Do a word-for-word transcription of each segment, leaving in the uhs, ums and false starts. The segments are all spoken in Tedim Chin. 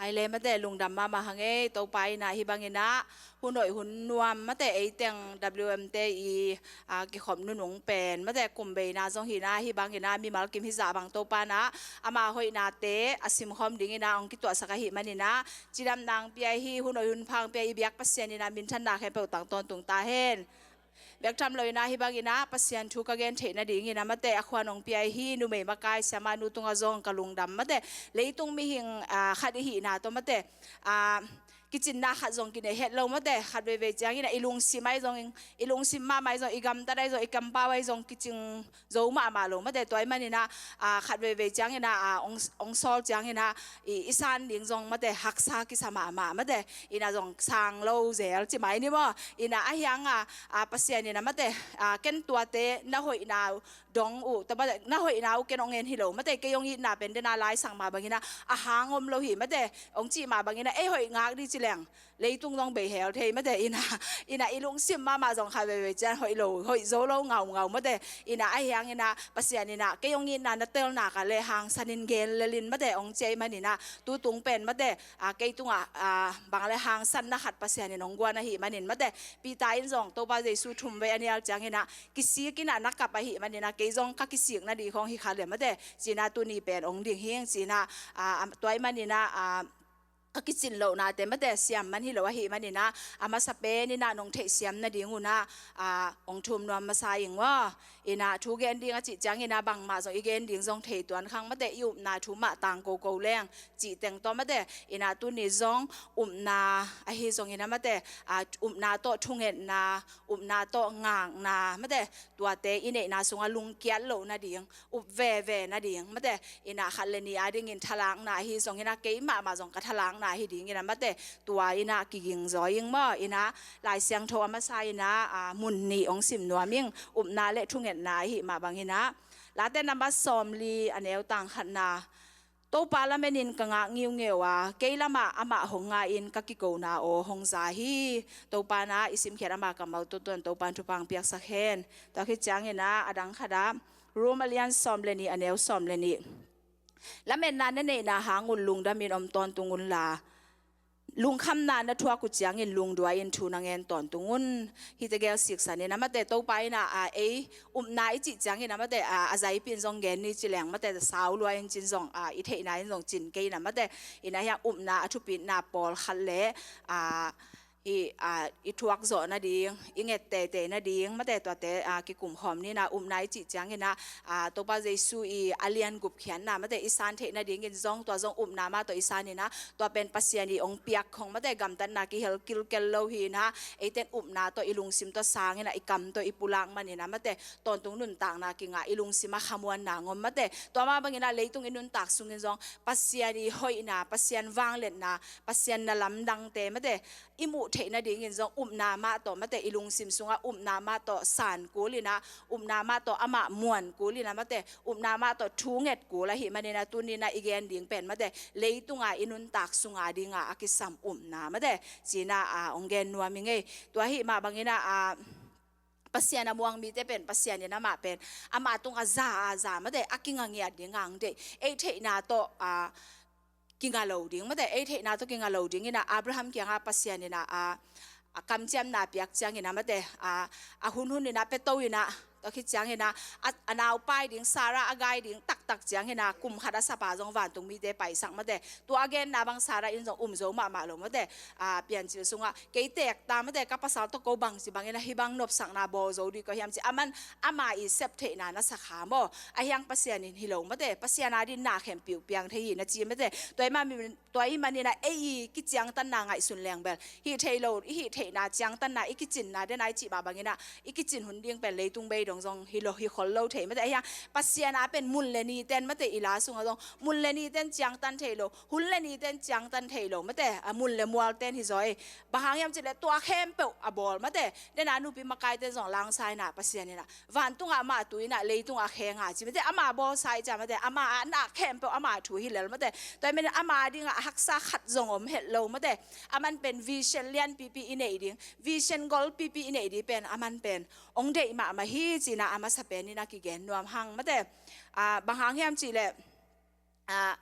Ai le mate, lungdam mahmah hang ei. Topa in ah hih bangin ah hun hoih hun nuam mate, ei teng W M te i, a, kikhop nunung pen mate, kum beina zong hi in ah hih bangin ah mimal kim hizah bang Topa in ah ama hoihnate a simkhawm dingin ah hong kituahsak ahih manin ah cidamna hong pia hi, hun hoih hun pha hong pia hi, i biak Pasian in ah minthanna khempeuh tang tawntung ta hen. Bek tham lo in ah hih bangin ah Pasian thu ka gen theih nadingin ah mate, a khuan hong pia hi, numei makai siamah nu tungah zong ka lungdam mate. Leitung mihing, a, khat i hihna tawh mate, a, kicinna khat zong kinei het lo mate. Khat veivei ciangin ah i lungsim ahi zong, i lungsim mahmah ahi zong, i gamtat ahi zong, i kampau ahi zong kicing zo mahmah lo mate. Tua ahih manin ah, a, khat veivei ciangin ah, a, hong, hong sawl ciangin ah i, i san ding zong mate, haksa kisa mahmah mate. In ah zong sang lo zel ci mai ni maw. In ah ahi hang ah, a, Pasian in ah mate, a, ken tuate na hoihna dong uh, tua mate, na hoihna uh ken hong en hi lo mate, kei hong itna pen den a laisak mah bangin ah a hang om lo hi mate, hong cih mah bangin ah ei hoih ngak ding ci leng leitung zong bei hel thei mate. In ah, in ah i lungsim mahmah zong khat veivei ciang hoih lo, hoih zo lo ngaungau mate. In ah ahi hangin ah Pasian in ah kei hong itna na tel nak leh hangsanin gen lel in mate, hong ci ahih manin ah tu tung pen mate, a, kei tungah, a, bang leh hangsanna khat Pasian in hong guan ahih manin mate. Peter in zong Topa Jesu thumvei a nial ciangin ah kisik in ah na kap ahih manin ah kei zong ka kisik nading khawng hi kha leh mate, ci in ah tuni pen hong ding hing ci in ah, a, a, tua ahih manin ah, a, ka kicin lohnate mate, siam man hi lo ahih manin ah, a masa pen in ah nong theihsiam nadingun ah, a, hong thum nuam masa ing maw. In ah thu gen ding a cih ciangin ah bangmah zong i gen ding zong thei tuan khang mate, i upna thu mah tang koko leng cih teng tawh mate. In ah tuni zong upna ahi zongin ah mate, a, upna tawh thungetna, upna tawh ngakna mate, tuate i neihna sungah lungkiat loh nading, up veve nading mate. In ah khat le nih adingin thalakna ahi zongin ah kei mahmah zong ka thalakna ahi dingin ah mate, tua in ah kiging zaw ing maw. In ah Lai Siangtho a masa in ah, a, mun nih hong sim nuam ing, upna le thungetna ahih mah bangin ah. Late number sawmli a neu tang khatna, Topa lamenin ka ngak ngiungeu a, kei lamah amah hong nga-in ka kikona aw hong za hi. Topa in ah i simkhiat ama kammal tutuan Topa in thupha hong piaksak hen. Tua khit ciangin ah a dang khat ah, Rom a lian sawm le nih a neu sawm le nih. Lametna na neihna hangun lungdamin om tawntung unla, lungkhamna na thuak uh ciangin lungduai-in thu na ngen tawntung un. Hihte gel siksan in ah mate, Topa in ah, a, ei upna i cih ciangin ah mate, a, a zaipi in zong gen ni ci leng mate, sau lua in cin zong, a, i theihna in zong cin kei in ah mate. In ah hiang upna a thupitna pawlkhat le, a, i, a, i thuak zawh nading, i nget teitei nading mate, tuate, a, kikumkhawm ni in ah. Upna i cih ciangin ah, a, Topa Jesu i a lian gupkhiatna mate, i san theih nadingin zong, tua zong upna mah tawh i san in ah, tua pen Pasian i hong piak khong mate, gamtatna kihel kilkel lo hi in ah, eiten upna tawh i lungsim tawh sang in ah, i kam tawh i pulak man in ah mate, tawntung nuntakna kingah, i lungsim ah khamuanna ngom mate. Tua mah bangin ah leitung i nuntak sungin zong Pasian i hoihna, Pasian vangliatna, Pasian na lamdangte mate, i muh theih nadingin zong upna mah tawh mate, i lungsim sungah upna mah tawh san kul in ah, upna mah tawh amah muan kul in ah mate, upna mah tawh thunget kul ahih manin ah tuni in ah i gen ding pen mate, leitunga i nuntak sunga dinga a kisam upna mate, ci in ah, a, hong gen nuam ing ei. Tua ahih mah bangin ah, a, Pasian a muang mite pen, Pasian in amah pen, amah tungah za a za mate, a kinga ngiat ding a hong deih. Ei theihna tawh, a, kinga lo ding mate, ei theihna tawh kinga lo ding in ah, Abraham kiangah Pasian in ah, a, a kamciamna piak ciangin ah mate, a, a hunhun in ah, pia to in ah, tua khit ciangin ah, a, a naupai ding, Sarah a gai ding taktak ciangin ah, kum khat a sapa zong vantung mite paisak mate. Tua a genna bang Sarah in zong um zo mahmah lo mate, a, Piancil sungah, kei teek ta mate, ka pasal tawh ko bangci bangin ah hih bang nopsakna bawl zo ding ko hiam ci, aman ama i sep theihna na sa kha maw. Ahi hang Pasian in hi lo mate, Pasian adingin na khempeuh piang thei hi na ci mate. Tua ahih manin, tua ahih manin ah ei i kiciangtanna ngaihsun leng bel, hih thei lo, i hih theihna ciangtanna, i kicinna den a i cih mah bangin ah, i kicin hun ding pen leitung bei dong zong hi lo, hi khol lo thei mate. Ahi hang Pasian a pen mun le niten mate, i la sungah zong mun le niten ciangtan thei lo, hun le niten ciangtan thei lo mate, a, mun le mualten hi zaw ei. Bang hang hiam cih leh tua khempeuh a bawl mate. Den a nupi makaiten zong langsa in ah, Pasian in ah, vantungah amah tu in ah, leitungah khenga ci mate, amah bawlsa i ci a mate, amah a na khempeuh amah thu hi lel mate. Tua ahih manin amah dingah haksa khat zong om het lo mate. Aman pen vision lianpipi i neih ding, vision golpipi i neih ding pen aman pen hong deih mahmah hi ci in ah a masa pen in ah kigen nuam hang mate. A, bang hang hiam cih leh, a,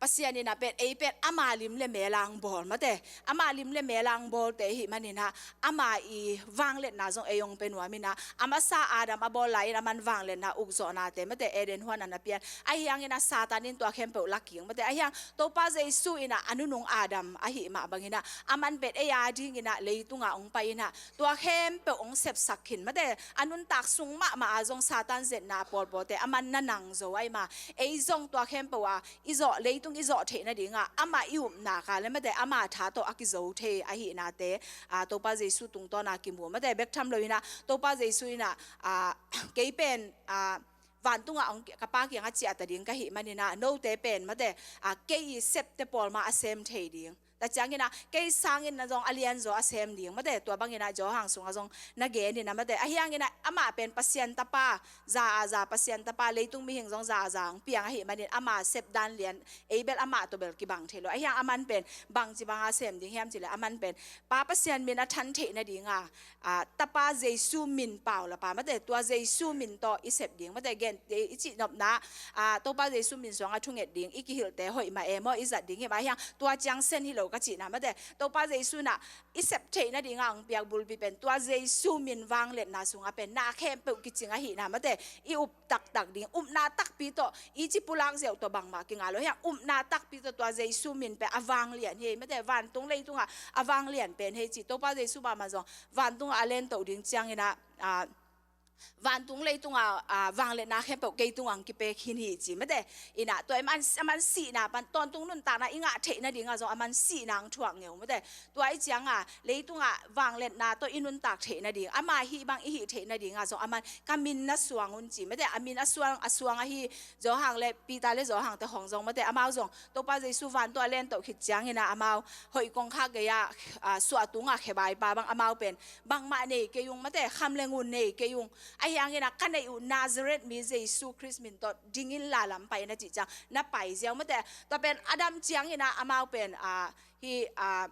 Pasian in ah pen, ei pen ama lim le mel a hong bawl mate, ama lim le mel a hong bawlte ahih manin ah, ama i vangliatna zong ei hong pia nuam in ah, a masa Adam a bawl lai in aman vangliatna ukzawhnate mate, Eden huan ah na pian. Ahi hangin ah Satan in tua khempeuh la kik mate. Ahi hang Topa Jesu in ah a nunung Adam ahih mah bangin ah, aman pen ei a dingin ah leitungah hong pai in ah, tua khempeuh hong sepsak khin mate. A nuntak sung mahmah ah zong Satan zetna pawlpawlte aman na nang zo ahih mah. Ei zong tua khempeuh ah i zawh, leitung i zawh theih nadingah amah i upna ka le mate, ama tha tawh a kizo thei ahihnate, ah, Topa Jesu tungtawn a kimu mate. Bek tham lo in ah Topa Jesu in ah, ah, kei pen, ah, vantungah hong, ka Pa kiangah ciah ta ding ka hih manin ah, note pen mate, ah, kei i septe pawl mah a sem thei ding. Tua ciangin ah kei sangin na zong a lianzaw a sem ding mate, tua bangin ah Johan sungah zong na gen in ah mate. Ahi hangin ah amah pen Pasian Tapa, za a za Pasian Tapa, leitung mihing zong za a za hong piang ahih manin ama sep dan lian, ei bel amah tawh bel kibang thei lo. Ahi hang aman pen bangci banga sem ding hiam cih leh, aman pen Pa Pasian min a than theih nadinga, ah, Tapa Jesu min pau la pa mate, tua Jesu min tawh i sep ding mate. Gen, i cihnopna, ah, Topa Jesu min suangah thunget ding, i kihilhte hoih mah e maw, i zat ding hi mah. Ahi hang tua ciang sen hi lo ka cihna mate. Topa Jesu in ah i sep theih nadinga hong piak bulpi pen tua Jesu min vangliatna sungah pen na khempeuh kicing ahihna mate, i up taktak ding, upna takpi tawh, i ci pulak ziau tawh bangmah kingah lo. Ahi hang upna takpi tawh tua Jesu min pen a vanglian hi mate, vantung leitungah a vanglian pen hi ci. Topa Jesu mahmah zong vantungah a lentoh ding ciangin ah, ah, vantung leitungah, ah, vangliatna khempeuh kei tungah hong kipia khin hi ci mate. In ah tua i man, aman sihna pan, tawntung nuntakna i ngah theih nadingah zong aman sihna hong thuak ngeu mate. Tua i ciangah leitungah vangliatna tawh i nuntak theih nading, ama hih bang i hih theih nadingah zong aman ka min na suang un ci mate. A min a suang, a suang ahi Johan le Peter le Johan te khawng zong mate, amau zong Topa Jesu vantung a lentoh khit ciangin ah amau hoih kongkhak gei-ah, ah, suah tungah khebai pa bang amau pen bangmah nei kei ung mate, kham le ngun nei kei ung. Ahi hangin ah ka neih uh Nazareth mi Jesu Khrist min tawh ding inla lam pai in a cih ciang na pai ziau mate. Tua pen a dam ciangin ah amau pen, ah, hi, ah,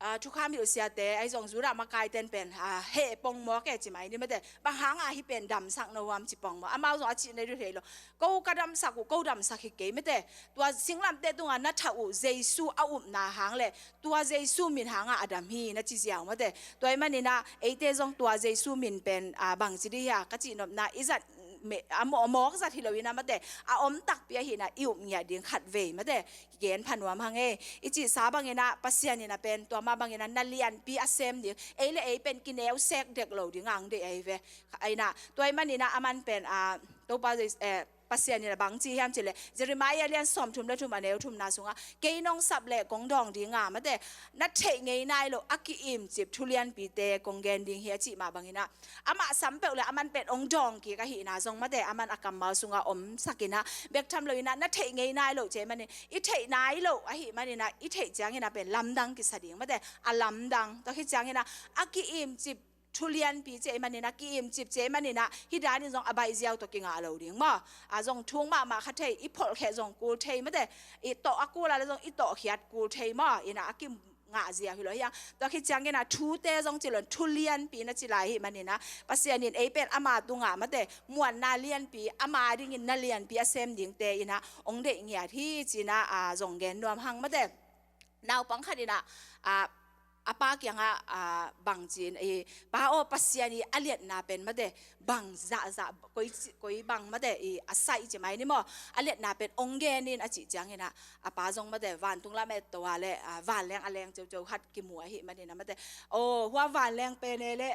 ah, thukham hilh siate ahi zong Judah makaiten pen, ah, heh pongmawk e ci mai ni mate. Bang hangah hih pen damsak na uh hiam ci pongmawk. Amau zong a cih na hi thei lo. Ko ka damsak uh, ko damsak hi kei mate. Tua singlamteh tungah na thah uh Jesu a upna hang le tua Jesu min hangah a dam hi na ci ziau mate. Tua ahih manin ah eite zong tua Jesu min pen, ah, bangci ding hia ka cihnopna, i zat me, a maw, mawk zat hi lo in ah mate, a om takpi ahihna i up ngiat ding khatvei mate, kigen pha nuam hang e. I cihsa bangin ah Pasian in ah pen tua mah bangin ah na lianpi a sem ding, ei le ei pen kineu sek dek lo ding a hong deih ahi ve. Ahi in ah tua ahih manin ah aman pen, ah, Topa Jesu, eh, Pasian in ah bangci hiam cih leh, Jeremiah lian sawmthum le thum a neu thumna sungah, kei nong sap leh kong dawng dinga mate, na theih ngei nai loh a ki-imcip thu lianpite kong gen ding hi a cih mah bangin ah, amah sam peuh le aman pen hong dawng kik ahihna zong mate, aman a kammal sungah omsak in ah, bek tham lo in ah na theih ngei nai loh ci ahih manin, i theih nai loh ahih manin ah, i theih ciangin ah pen lamdang kisa ding mate, a lamdang. Tua khit ciangin ah a ki-imcip thu lianpi ci ahih manin ah, ki-imcip ci ahih manin ah, hih danin zong a baih ziau tawh kingah lo ding maw. A zong thung mahmah kha thei, i pholhkheh zong kul thei mate, i tawh a kul a le zong i tawhkhiat kul thei maw. In ah a kingah ziau hi lo hi hang. Tua khit ciangin ah thute zong ci lo in, thu lianpi na ci lai ahih manin ah, Pasian in ei pen ama tungah mate, muanna lianpi, ama dingin na lianpi a sem dingte in ah hong deih ngiat hi ci in ah, a zong gen nuam hang mate. Naupang khat in ah, a, a pa kiangah, a, bangci in, i, Pa aw, Pasian i a liatna pen mate, bang zahzah, koi, koi bang mate, i, a saih ci mai ni maw, a liatna pen hong gen in a cih ciangin ah, a pa zong mate, vantung lam et to a le, a, vanleng a leng ceuceu khat kimu ahih manin ah mate, aw, hua vanleng pen e le,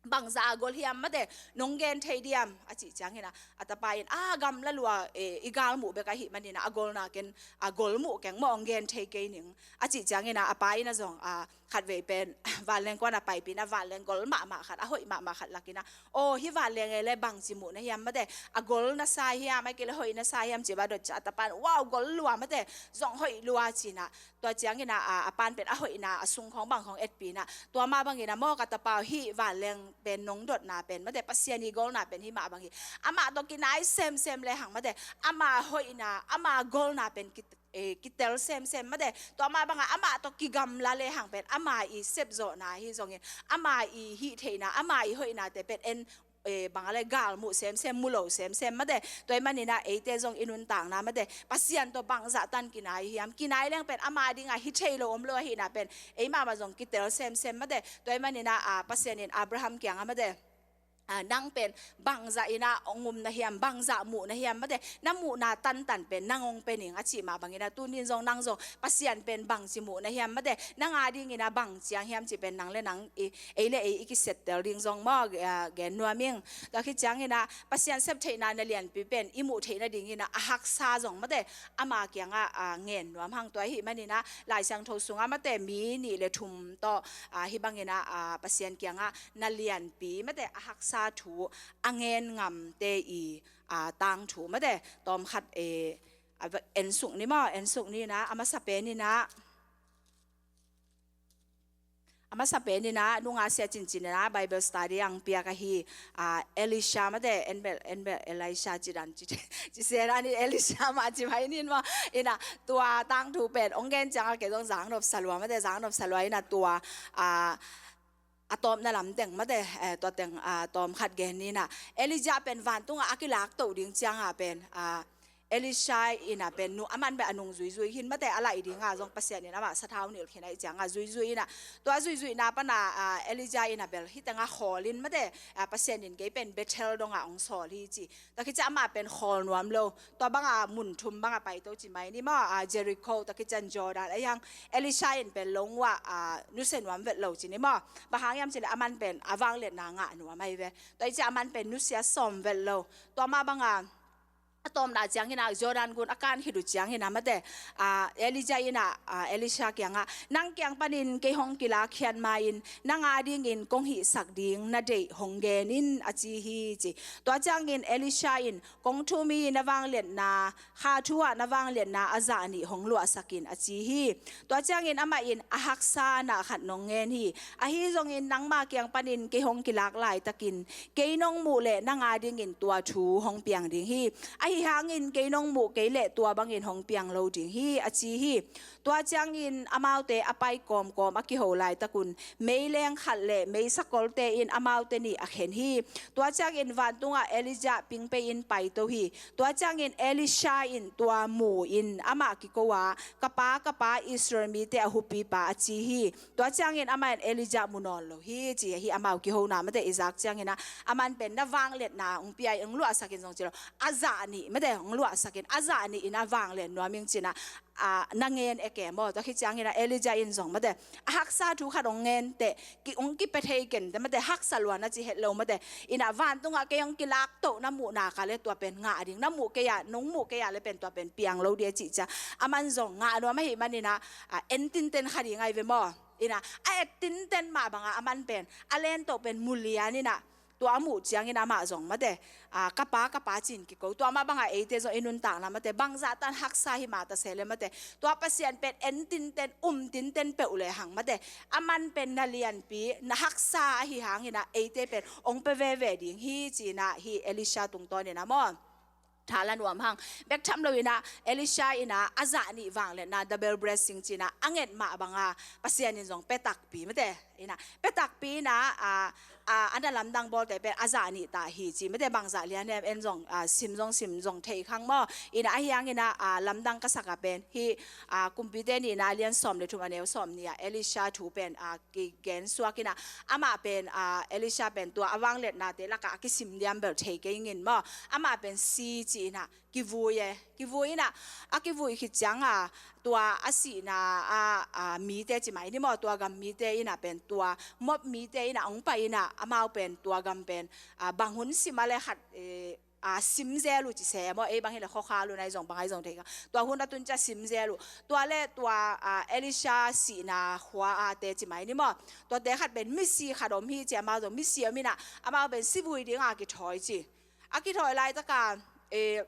bangzah a gol hiam mate, nong gen thei diam a cih ciangin ah, a tapa in, a, gamla lua, eh, i gal muh bek ahih manin ah, a golna ken, a gol muh keng maw, hong gen thei kei ning a cih ciangin ah, a pa in ah zong, a, khatvei pen vanleng kuan a paipih in ah, vanleng gol mahmah khat, a hoih mahmah khat lak in ah, aw, hih vanleng e le bangci muh na hiam mate, a gol na sa hiam, ahih kei le hoih na sa hiam ci ba dot ciang, a tapa in, wow, gol lua mate, zong hoih lua ci in ah, tua ciangin ah, a, a pa'n pen a hoihna, a sung khawng bang khawng etpih in ah, tua mah bangin ah maw ka tapa aw, hih vanleng pen nong dotna pen mate, Pasian i golna pen hih mah bang hi. Amah tawh kinai semsem le hang mate, ama hoihna, ama golna pen ki, eh, kitel semsem mate. Tua mah bangah amah tawh kigamla le hang pen, ama i sepzawhna hi zongin, ama i hih theihna, ama i hoihnate pen en eh, bang a le galmuh semsem, mu lo semsem mate. Tua ahih manin ah eite zong i nuntakna mate, Pasian tawh bangzah tan kinai hiam? Kinai leng pen ama dingah hi thei lo om lo ahihna pen eimah mah zong kitel semsem mate. Tua ahih manin ah, ah, Pasian in Abraham kiangah mate, ah, nang pen bangzah in ah hong um na hiam, bangzah muh na hiam mate, na muhna tantan pen nang hong pia ning a cih mah bangin ah tuni in zong nang zong Pasian pen bangci muh na hiam mate, nang a dingin ah bang ciang hiam cih pen nang le nang i, ei le ei i kisettel ding zong maw, ah, gen nuam ing. Tua khit ciangin ah Pasian septheihna na lianpi pen i muh theih nadingin ah a haksa zong mate, ama kiangah, ah, ngen nuam hang. Tua ahih manin ah Lai Siangtho sungah mate mi nih le thum tawh, ah, hih bangin ah, ah, Pasian kiangah na lianpi mate a haksa thu a ngen ngamte i, ah, tangthu mate tawmkhat, eh, a va-, ensuk ni maw, ensuk ni in ah, a masa pen in ah, a masa pen in ah, nunga sia cincin in ah Bible study ang piak ahi, ah, Elisha mate, en bel, en bel Elisha ci dan ci, ci sia dan in Elisha mah ci mai ning maw. In ah tua tangthu pen hong gen ciangah kei zong zang nop sa lua mate, zang nop sa lua in ah tua, ah, a tawpna lam teng mate, eh, tua teng, ah, tawmkhat gen ni in ah, Elijah pen vantungah a kilak toh ding ciangah pen, ah, Elisha in ah pen nu, aman pen a nung zuizui khin mate, a laih dingah zong Pasian in amah sathau nilh khin ahih ciangah zuizui in ah, tua zuizuihna pan ah, ah, Elijah in ah bel hih tengah khawl in mate, ah, Pasian in kei pen Bethel dongah hong sawl hi ci. Tua khit ciang amah pen khawl nuam lo. Tua bangah mun thum bangah paito ci mai ni maw, ah, Jericho, tua khit ciang Jordan, ahi hang Elisha in pen lung uah, ah, nusia nuam vet lo ci ni maw. Bang hang hiam cih leh aman pen a vangliatna ngah nuam ahi ve. Tua ahih ciang aman pen nusia sawm vet lo. Tua mah bangah a tawpna ciangin ah Jordan gun a kan khit uh ciangin ah mate, ah, Elijah in ah, ah, Elisha kiangah, nang kiang panin kei hong kilakkhiat ma-in nang a dingin kong hihsak ding na deih hong gen in, a ci hi ci. Tua ciangin Elisha in, kong thum hi, na vangliatna, kha thu ah na vangliatna a zah nih hong luahsak in, a ci hi. Tua ciangin amah in a haksa na khat nong ngen hi. Ahi zongin nangma kiang panin kei hong kilak laitakin kei nong muh leh nang a dingin tua thu hong piang ding hi. Ahi hangin kei nong muh kei leh tua bangin hong piang lo ding hi, a ci hi. Tua ciangin amaute a pai kawmkawm a kiho laitakun meileng khat le meisakolte in amaute nih a khen hi. Tua ciangin vantungah Elijah ping pei-in paito hi. Tua ciangin Elisha in tua mu-in amah kiko a, ka pa, ka pa, Israel mite a hupipa, a ci hi. Tua ciangin amah in Elijah mu nawn lo hi ci hi. Amau kihona mate i zak ciangin ah, aman pen na vangliatna hong pia in hong luahsak in zong ci lo, a zah nih mate hong luahsak in, a zah nih in a vangliat nuam ing ci-in ah, ah, na ngen e ke maw. Tua khit ciangin ah Elijah in zong mate a haksa thu khat hong ngen teh, ki, hong kipia thei ken teh mate, haksa lua na ci het lo mate. In ah vantungah kei hong kilak toh na muh nak leh tua pen ngah ding, na muh kei a, nong muh kei a leh pen tua pen piang lo ding a cih ciang aman zong ngah nuam ahih manin ah, ah, en tinten kha ding ahi ve maw. In ah a et tinten mah bangah aman pen a len toh pen mu lian in ah, tua a muh ciangin amah zong mate, ah, ka pa, ka pa ci-in kiko. Tua mah bangah eite zong i nuntakna mate, bangzah tan haksa hi mah ta se leh mate, tua Pasian pen en tinten, um tinten peuh lehang mate, aman pen na lianpi, na haksa ahi hangin ah eite pen hong pia veve ding hi ci-in ah hih Elisha tungtawnin ah maw. Tha la nuam hang. Bek tham lo-in ah Elisha in ah a zah nih vangliatna, double blessing ci-in ah a nget mah bangah Pasian in zong pia takpi mate. In ah pia takpi in ah, ah, ah, a na lamdang bawlte pen a zah nih ta hi ci mate, bangzah lian hiam, en zong, ah, sim zong sim zong thei khang maw. In ah ahi hangin ah, ah, lamdang ka sak a pen hih, ah, Kumpite Nihna a lian sawm le thum a neu sawm nih ah Elisha thu pen, ah, kigen suak in ah, amah pen, ah, Elisha pen tua a vangliatnate lakah a kisim diam bel thei kei ing in maw. Amah pen si ci-in ah kivui e, kivui in ah, a kivui khit ciangah tua a sihna a, a mite ci mai ni maw, tua gam mite in ah pen tua Moab mite in ah hong pai in ah, amau pen tua gam pen, ah, bang hun sim a leh khat, eh, a sim zel uh ci se maw, ei bang hi leh khuakhal uh na hi zong bang ahi zong thei kha. Tua hun a tun ciang sim zel uh. Tua leh tua, ah, Elisha sihna khua a te ci mai ni maw. Tuate khat pen misi khat om hi ci, amau zong misi om in ah, amau pen si vui dingah kithawi ci. A kithawi laitakah, eh,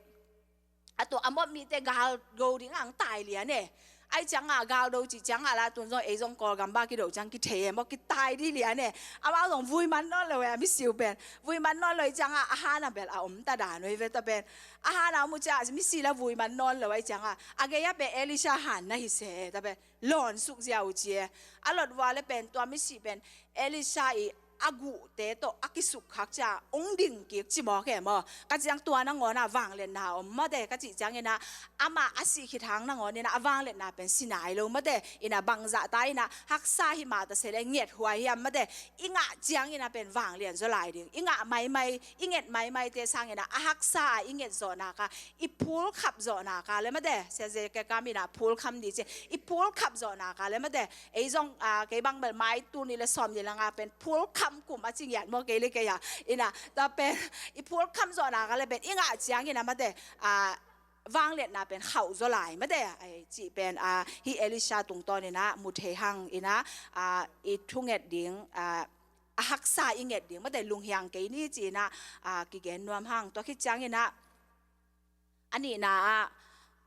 a tua a Moab mite gal do dingah hong tai lian e. Ahih ciangah gal do cih ciangah la tun zong ei zong Kawlgam bah kido ciang kithei e maw, kitai dih lian e. Amau zong vui man nawn lo e, a misi uh pen. Vui man nawn lo ahih ciangah a han a bel a om ta dan uh hi ve, tua pen. A han a om uh ciangah misi la vui man nawn lo ahih ciangah, a gei ah pen Elisha han na hi se, tua pen lawn suk ziau uh ci e. A lot vua leh pen tua misi pen Elisha i a guhte tawh a kisukkhak ciang hong ding kik ci mawk e maw. Ka ciang tua nangawn ah vangliatna om mate, ka cih ciangin ah amah a sih khit hang nangawn in ah a vangliatna pen si nai lo mate. In ah bangzah ta in ah haksa hi mah ta se leh ngethuai hiam mate. I ngah ciangin ah pen vanglian zaw lai ding. I ngah maimai, i nget maimaite sangin ah a haksa a i nget zawh nak a, i phulkhap zawh nak a leh mate. Sia Ze Ke Kam in ah phulkham ding ci. I phulkhap zawh nak a leh mate. Ei zong, ah, kei bang bel mai tul nih leh sawmnih leh nga pen phulkham kum a ci ngiat maw kei leh kei a. In ah, tua pen, i phulkham zawh nak a leh pen, i ngah ciangin ah mate, ah, vangliatna pen khauh zaw lai mate. Ai, cih pen, ah, hih Elisha tungtawn in ah, mu thei hang in ah, ah, i thunget ding, ah, a haksa i nget ding mate, lunghiang kei ni ci in ah, ah, kigen nuam hang. Tua khit ciangin ah, a nihna ah,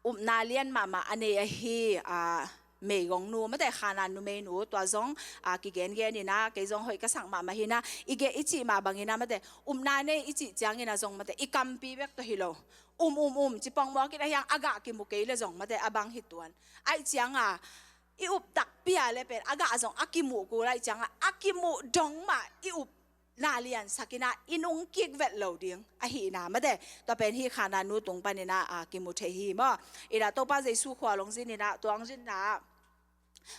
upna lian mahmah a nei ahi, ah, meigongnu mate, Khanaan numeinu, tua zong, ah, kigengen in ah, kei zong hoih ka sak mahmah hi in ah, i ge i cih mah bangin ah mate, upna nei i cih ciangin ah zong mate, i kampi bek tawh hi lo. Um, um, um, ci pongmawk in ah hiang a gah kimu kei leh zong mate, a bang hi tuan. Aih ciang a, i up takpi a leh pen, a gah zong a kimuh kul aih ciang a, a kimuh dong mah, i up na liansak in ah i nungkik vet lo ding ahihna mate. Tua pen hih Khanaan nu tung panin ah, ah, kimu thei hi maw. In ah Topa Jesu khual hong zin in ah, tua hong zinna ah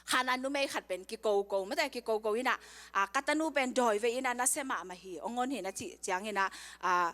Khanaan numei khat pen kikoko mate, kikoko in ah, ah, ka tanu pen dawi vei in ah nasia mahmah hi, hong on hi in ah cih ciangin ah, ah,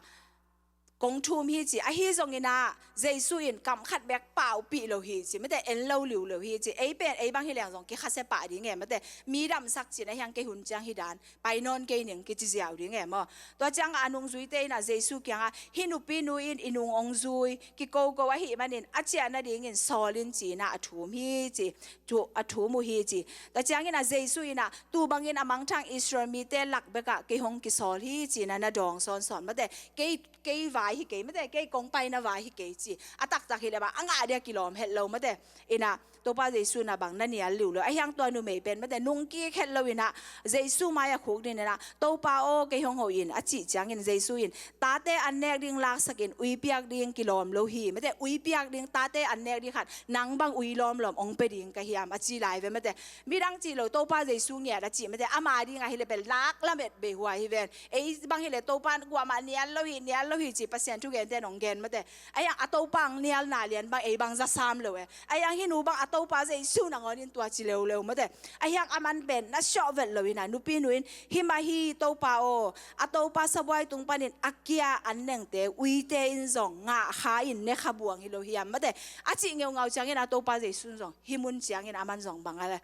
kong thum hi ci. Ahi zongin ah Jesu in kam khat bek paupih lo hi ci mate, en lo liuliu hi ci. Ei pen, ei bang hi leng zong kikhasia pah ding e mate. Mi damsak ci in ah hiang kei hun ciang hi dan, pai nawn kei ning kici ziau ding e maw. Tua ciang a nungzuite in ah Jesu kiang ah, hih nupinu in i nung hong zui, kikoko ahih manin a ciah nadingin sawl in ci in ah a thum hi ci. Thu, a thum uh hi ci. Tua ciangin ah Jesu in ah, tu bangin a mangthang Israel mite lak bek ah kei hong kisawl hi ci in ah na dawng sawnsawn mate. Kei, kei vai hi kei mate, kei kong paina vai hi kei ci. A taktak hi leh bang a ngah dia kilawm het lo mate. In ah Topa Jesu in ah bang na nial liuliu. A hiang tua numei pen mate, nungkik het lo in ah Jesu mai ah khukdin in ah, Topa aw, kei hong ho in, a cih ciangin Jesu in, tate an nek ding laksak in, ui piak ding kilawm lo hi mate. Ui piak ding, tate an nek ding khat, nang bang ui lawmlawm hong pia ding ka hiam, a ci lai ve mate. Midang cih lo, Topa Jesu ngiat a cih mate, ama ding ahi leh pen lak lamet bei huai hi ven. Ei bang hi leh Topa kuamah nial lo hi, nial lo hi ci Pasian thugente in hong gen mate. A hiang a Topa hong nialna lian bang ei bang za sam lo e. A hiang hih nu bang a Topa Jesu nangawn in tua ci leuleu mate. A hiang aman pen na siawh vet lo in ah nupinu in, hih mah hi Topa aw, a Topa sabuai tung panin a kia an nengte uite in zong ngah kha in ne kha buang hi lo hiam mate. A cih ngeungau ciangin ah Topa Jesu in zong hih mun ciangin aman zong bang a leh,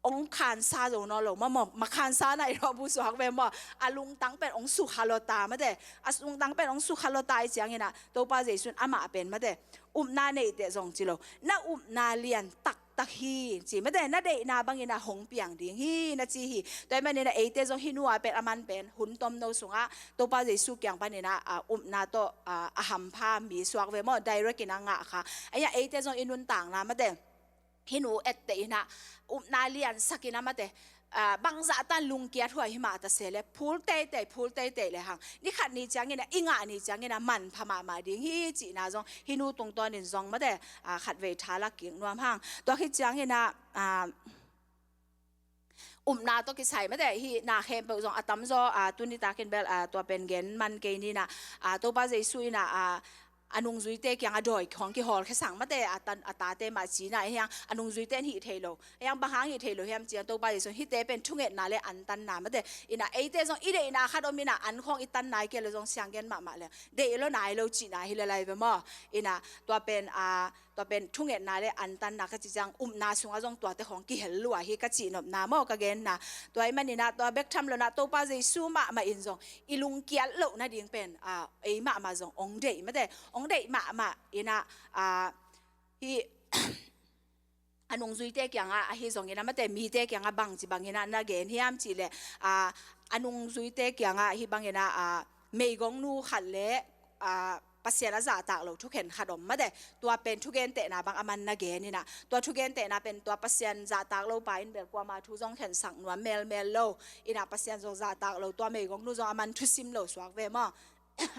hong khansa zo nawn lo maw, maw, ma khansa nai lo bu suak ve maw. A lungtang pen hong sukha lua ta mate. A lungtang pen hong sukha lua ta aih ciangin ah Topa Jesu in amah pen mate, upna neite zong ci lo, na upna lian taktak hi ci mate, na deihna bangin ah hong piang ding hi na ci hi. Tua ahih manin ah eite zong hih nu ah pen, aman pen hun tomno sungah Topa Jesu kiang panin ah, ah, upna tawh, ah, a hampha mi suak ve maw, direct in ah ngah kha. A hiang eite zong i nuntakna mate, hih nu etteh in ah, upna liansak in ah mate, ah, bangzah tan lungkiat huai hi mah ta se leh, phul teitei, phul teitei lehang, ni khat ni ciangin ah, i ngah ni ciangin ah manpha mahmah ding hi cihna zong hih nu tungtawnin zong mate, ah, khatvei tha lak kik nuam hang. Tua khit ciangin ah, ah, upna tawh kisai mate, hih na khempeuh zong a tamzaw, ah, tuni takin bel, ah, tua pen gen man kei ni in ah, ah, Topa Jesu in ah, ah, a nungzuite kiang a dawi khawng kihawlkhia sang mate, a tan, a tate mah ci in ah, a hiang a nungzuite in hih thei lo. A hiang bang hang hih thei lo hiam ci-in ah, Topa Jesu in hihte pen thungetna le antanna mate. In ah eite zong i deihna khat om in ah, an khawng i tan nai kei leh zong siang gen mahmah leh deih lo nai lo cihna hi lel lai ve maw. In ah tua pen, ah, tua pen thungetna le antanna ka cih ciang upna sungah zong tuate khawng kihel lua hi ka cihnopna maw, ka genna. Tua ahih manin ah tua bek tham lo in ah Topa Jesu mahmah in zong i lungkiat loh nading pen, ah, ei mahmah zong hong deih mate, hong deih mahmah in ah, ah, hih a nungzuite kiangah ahi zongin ah mate, mite kiangah bangci bangin ah na gen hiam cih leh, ah, a nungzuite kiangah hih bangin ah, ah, meigongnu khat le, ah, Pasian a zahtak lo thukhen khat om mate. Tua pen thugentehna bang aman na gen in ah, tua thugentehna pen tua Pasian zahtak lo pa in bel kuama thu zong khensak nuam melmel lo. In ah Pasian zong zahtak lo tua meigongnu zong aman thusim lo suak ve maw.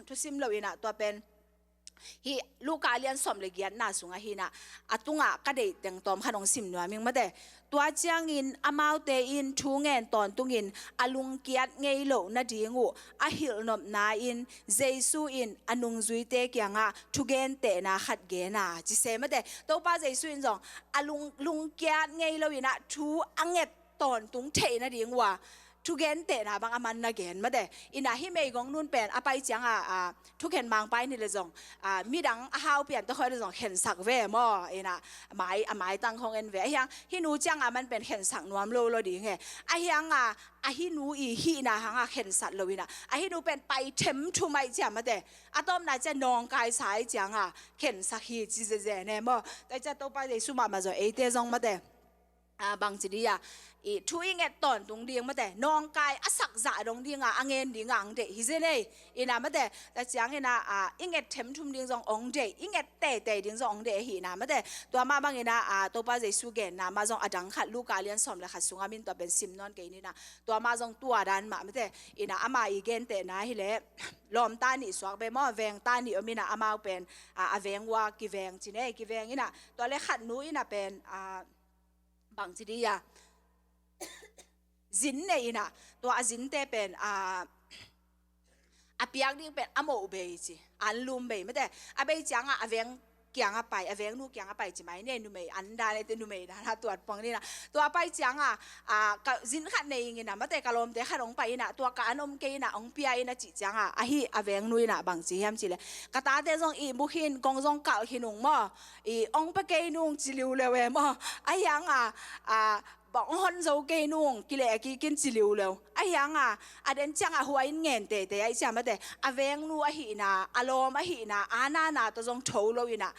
Thusim lo in ah tua pen Hih Luka lian sawm le giatna sungah hi-in ah, a tungah ka deih teng tawm khat hong sim nuam ing mate. Tua ciangin amaute in thu ngen tawntungin a lungkiat ngei loh nading uh a hilhnopna in Jesu in a nungzuite kiangah thugentehna khat gen a, ci se mate. Topa Jesu in zong a lung, lungkiat ngei lo in ah thu a nget tawntung theih nading uh a thugentehna bang a man na gen mate. In ah hih meigong nu pen a pai ciangah, a, thukhen mangpa in hi le zong, a, midang a hau pian tawh khawng hi le zong khensak ve maw. In ah mai, a maitang khawng en ve. Ahi hang hih nu ciangah a man pen khensak nuam lo lo ding e. Ahi hang a, a hih nu i hihna hangah khensat lo in ah, a hih nu pen pai themthum ahih ciang mate, a tawpna ciang nawngkaisa ahih ciangah khensak hi ci zezen e maw. Tua ciang Topa Jesu mahmah zong eite zong mate, a, bangci dih a, i thu i nget tawntung ding mate, nawngkai a sak zah dong dingah a ngen dingah ang deih hi zen ei. In ah mate, tua ciangin ah, a, i nget themthum ding zong ong deih, i nget teitei ding zong ong deih ahi in ah mate. Tua mah bangin ah, a, Topa Jesu genna mah zong a dang khat Luka lian sawm le khat sungah min tua pen sim nawn kei ni in ah, tua mah zong tua dan mah mate. In ah ama i gentehna hi le, lawmta nih suak ve maw, vengta nih om in ah amau pen, a, a veng uh a kiveng ci ne, kiveng in ah tua le khat nu in ah pen, a, bangci dih a, zin nei in ah, tua a zinte pen, a, a piak ding pen a moh bei ci, anlum bei mate. A bei ciangah a veng kiangah pai, a vengnu kiangah pai ci mai ne, numei an dan e te, numei dan a tuat pong ni in ah. Tua pai ciangah, a, ka zin khat nei ing in ah mate, ka lawmte khat hong pai in ah, tua ka an om kei in ah hong pia in ah cih ciangah, a hih a vengnu in ah bangci hiam ci le, ka tate zong ihmu khin, kong zong kalh khin ung maw, i ong pia kei nung ci liuleu e maw. Ahi hang a, a, bang hong hon zo kei nung, kileh kikin ci liuleu. Ahi hang a, a den ciangah hua in ngen teitei ahih ciang mate, a vengnu ahihna, a lawm ahihna, a nana tawh zong tho lo in ah,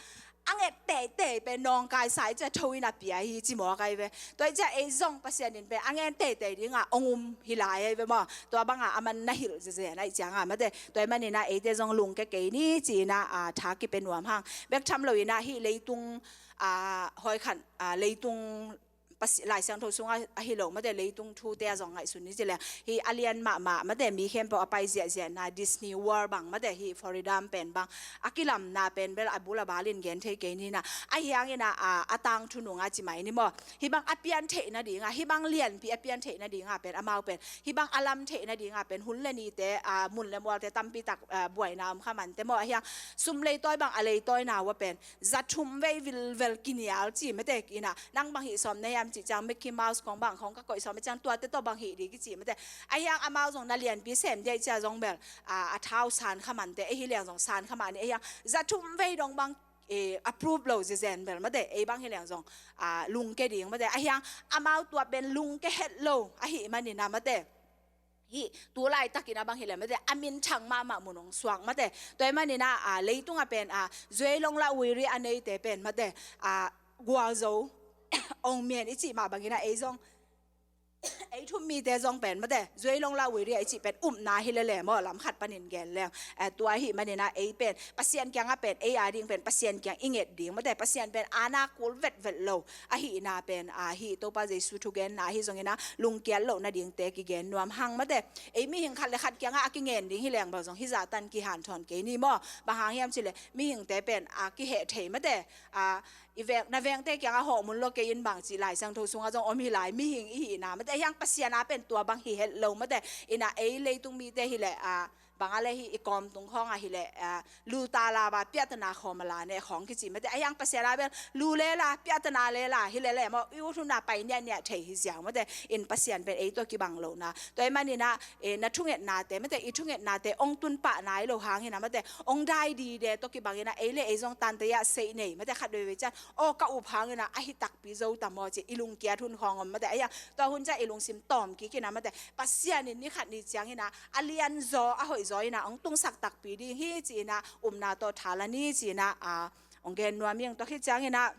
a nget teitei pen nawngkaisa ahih ciang tho in a pia hi ci mawk ahi ve. Tua ahih ciang ei zong Pasian in pen a ngen teitei dingah ong um hi lai ahi ve maw. Tua bangah a man na hilh zezen ahih ciangah mate. Tua ahih manin ah eite zong lungke kei ni ci in ah, a, tha kipia nuam hang. Bek tham lo in ah hih leitung, a, hawikhan, a, leitung Pasi-, Lai Siangtho sungah ahi lo mate, leitung thute a zong ngaihsun ni ci le, hih a lian mahmah mate, mi khempeuh a pai ziahziahna Disney World bang mate, hih Florida pen bang a kilamna pen bel a bul a balin gen thei kei ni in ah. Ahi hangin ah, a, a tangthu nungah ci mai ni maw. Hih bang a pian theih nadingah, hih bang lianpi a pian theih nadingah pen amau pen, hih bang a lam theih nadingah pen hun le nite, a, mun le mualte tampi tak, a, buaina om kha mante maw. Ahi hang sum leitawi bang a leitawina uh a pen za thum vei vilvel kinial ci mate in ah, nang bang hih sawm na hiam cih ciang Mickey Mouse khawng bang khawng ka koih sawm a ciang tuate tawh bang hih ding kici mate. Ahi hang amau zong na lianpi sem dih ahih ciang zong bel, a, a thau san kha mante, ei hi leng zong san kha mah ni. Ahi hang za thum vei dong bang, e, approve lo zezen bel mate, ei bang hi leng zong, a, lungke ding mate. Ahi hang amau tua pen lungke het lo ahih manin ah mate, hih tu laitakin a bang hi le mate, a minthang mahmah mun hong suak mate. Tua ahih manin ah, a, leitungah pen, a, Zhuilong la Wiri a neite pen mate, a, gualzo ong mian i cih mah bangin ah ei zong, ei thum mite zong pen mate, Zhuilong la Wiri a i cih pen upna hi le le maw, lam khat panin gen leng. A, tua ahih manin ah ei pen Pasian kiangah pen ei a ding pen Pasian kiang i nget ding mate, Pasian pen a na kul vetvet lo ahihna pen, a, hih Topa Jesu thugenna ahi zongin ah lungkiat loh nadingte kigen nuam hang mate. Ei mihing khat le khat kiangah a kingen ding hi leng bel zong hih zahtan kihanthawn kei ni maw. Bang hang hiam ci le, mihingte pen, a, kiheh thei mate. A, i veng, na vengte kiangah hawh mun lo kei in bang cih Lai Siangtho sungah zong om hi lai, mihing i hihna mate. Ahi hang Pasian a pen tua bang hi het lo mate. In ah ei leitung mite hi le, a, bang a le hih i kawm tung khawngah hi le, a, lu ta la ba piatana khawm a la ne khawng kici mate. Ahi hang Pasian a bel lu le la, piatana le la hi le le maw, i ut hun a pai niahniah thei hi ziau mate. In Pasian pen ei tawh kibang lohna. Tua ahih manin ah, e, na thungetnate mate, i thungetnate ong tun pah nai lo hangin ah mate, ong dai dide tawh kibangin ah ei le ei zong tante ah sei nei mate, khat veivei ciang, aw, ka up hangin ah ahi takpi zo ta maw ci i lungkiat hun khawng om mate. Ahi hang tua hun ciang i lungsim tawm kik in ah mate, Pasian in ni khat ni ciangin ah a lianzaw a hoihzaw in ah ong tungsak takpi ding hi ci in ah upna tawh tha la ni ci in ah, a, ong gen nuam ing. Tua khit ciangin ah,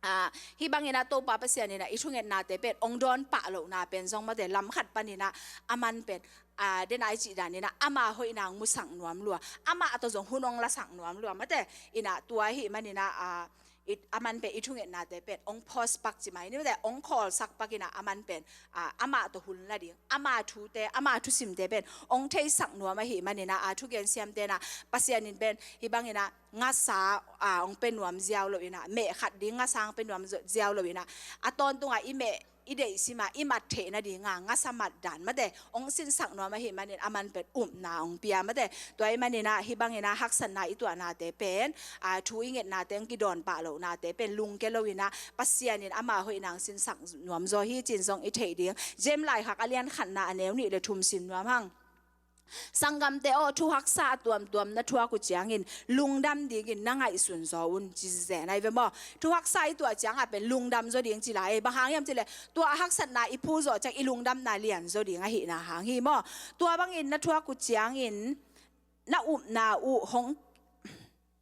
a, hih bangin ah Topa Pasian in ah i thungetnate pen ong dawn pah lohna pen zong mate, lam khat panin ah a man pen, a, den a i cih danin ah ama hoihna ong musak nuam lua, amah tawh zong hun ong lasak nuam lua mate. In ah tua ahih manin ah, a, i, a man pen i thungetnate pen ong pause pak ci mai ni mate, ong khawlsak pak in ah a man pen, a, amah tawh hun la ding, ama thute, ama thusimte pen ong theisak nuam ahih manin ah, a, thugen siamte in ah, Pasian in pen hih bangin ah ngasa, a, ong pe nuam ziau lo in ah, meh khat ding ngasa ong pe nuam zo-, ziau lo in ah, a tawntungah i meh i deihsim a i mat theih nading a ngasa mat dan mate ong sinsak nuam ahih manin a man pen upna ong pia mate. Tua ahih manin ah hih bangin ah haksatna i tuahnate pen, a, thu i ngetnate ong kidawn pah lohnate pen lungke lo in ah Pasian in ama hoihna ong sinsak nuam zaw hi ci-in zong i theih ding. James laikhak a lian khatna a neu nih le thum sim nuam hang. Sanggamte aw, thu haksa a tuamtuam na thuak uh ciangin lungdam dingin na ngaihsun zaw un, ci zen ai ve maw. Thu haksa i tuah ciangah pen lungdam zaw ding ci lai, bang hang hiam cih leh tua haksatna i phu zawh ciang i lungdamna lian zaw ding ahihna hang hi maw. Tua bangin na thuak uh ciangin na upna uh hong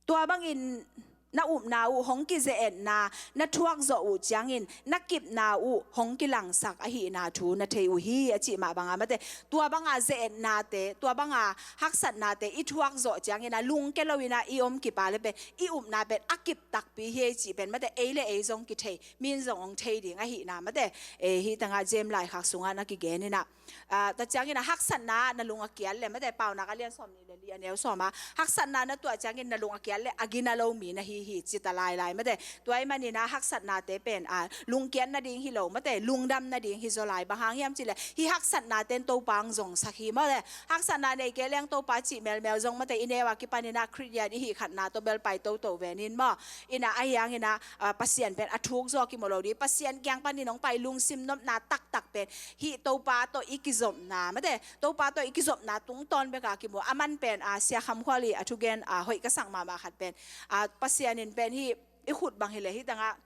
Tua bangin na upna uh hong kize-etna na thuak zawh uh ciangin na kipna uh hong kilangsak ahihna thu na thei uh hi, a cih mah banga mate. Tua banga ze-etnate, tua banga haksatnate i thuak zawh ciangin a lungke lo in ah i om kip a leh pen i upna pen a kip takpi hi ei cih pen mate, ei le ei zong kithei, mi'n zong ong thei ding ahihna mate. E, hih tangah James laikhak sungah na kigen in ah, a, tua ciangin a haksatna na lung a kial leh mate, Paunak a lian sawm nih le li a neu sawm a, haksatna na tuah ciangin na lung a kial leh a gina lo mi na hi hi, ci ta lailai mate. Tua ahih manin a haksatnate pen, a, lungkiat nading hi lo mate, lungdam nading hi zaw lai, bang hang hiam cih leh hih haksatnate'n Topa ong zongsak hi mate. Haksatna nei kei leng Topa cih melmel zong mate, i neu a kipan in ah Khristian i hih khatna tawh bel pai toto ve ning maw. In ah ahi hangin ah, a, Pasian pen a thuk zaw kimu lo ding, Pasian kiang panin ong pai lungsim nopna taktak pen hih Topa tawh i kizopna mate, Topa tawh i kizopna tungtawn bek a kimu. A man pen, a, Sia Kham Khual i a thugen, a, hoih ka sak mahmah khat pen, a, Pasian in pen hih i khut bang hi leh hih tangah,